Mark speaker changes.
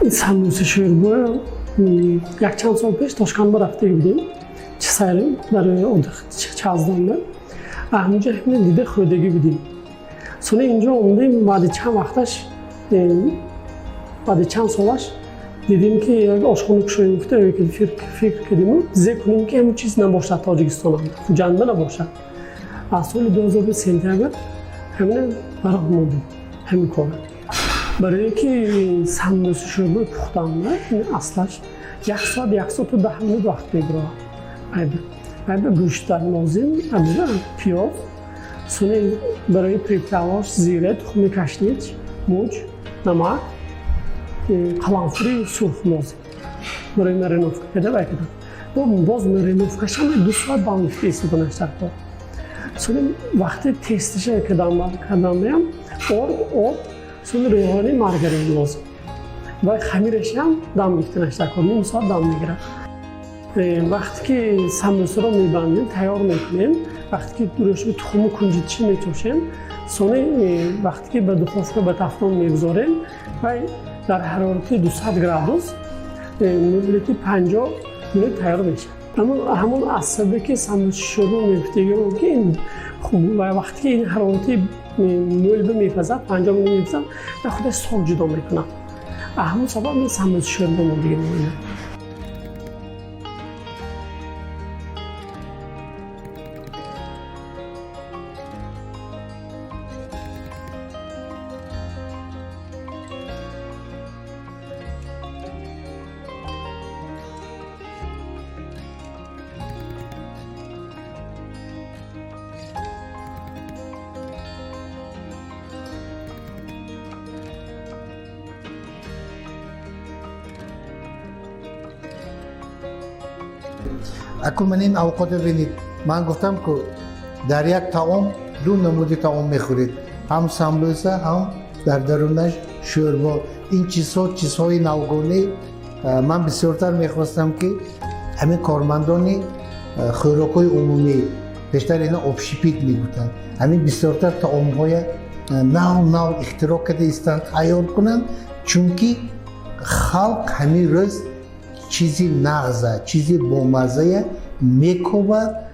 Speaker 1: Самбуси шӯрбо якчанд сол пеш Тошканда рафта будем, чи сайр барои отдых чазданда, ҳамунҷо ҳамин дида хӯрдагӣ будем. Сони инҷо омадем, баъди чанд вақташ, баъди чанд солаш дидем, ки як ошхона кушоем гуфта фикр кардему, зе кунем, ки ҳамин чиз набошад Тоҷикистонам, Хуҷанда набошад. Аз соли 2000 сентябр ҳамина бароҳ мондем ҳамин кора. Барое ки самбуси шӯрбои пухтанда аслаш 1 соат, 1 соату 10 минут вақт мебурад. Айба гӯшта лозим, пиёз, сони барои приправа ш зира, тухми кашнич, муч, намак, қаламфури сурх лозим барои мариновка када вай кадан. Боз мариновка шама 2 соат дам гирифта истоданаш дар кор. Сони вақти тесто ша кардамаям, орд, об, сони рӯғани, маргарин лозим ва хамирашам дам гирифтанаш дар кор, ним соат дам мегирад. Вақте ки самбусаро мебандем, тайёр мекунем, вақте ки рӯшби тухму кунҷитши метошем, сони вақте ки ба духовка, ба тафдон мегузорем, вай дар ҳарорати 200 градус муҳлати 50 минут тайёр мешавад. Аммо ҳамон аз сабабе ки самбуси шӯрбо мегуфтегиам, ки вақте ки ин ҳарорати мӯлба мепазад, 50 минут мепазад ва худаш сок ҷудо мекунад, ҳамон сабаб ин самбуси шӯрбо мондагӣ.
Speaker 2: Акун ман ин авқотро бинед, ман гуфтам, ку дар як таом ду намуди таом мехӯред: ҳам самбӯса, ҳам дар дарунаш шӯрбо. Ин чизҳо чизҳои навгонӣ. Ман бисёртар мехостам, ки ҳамин кормандони хӯрокҳои умумӣ, бештар ина общепит мегуфтанд, ҳамин бисёртар таомҳоя нав нав ихтироъ карда истанд, тайёр кунанд, чунки халқ ҳамин рӯз чизи нағза, чизи бомаззая мекобад.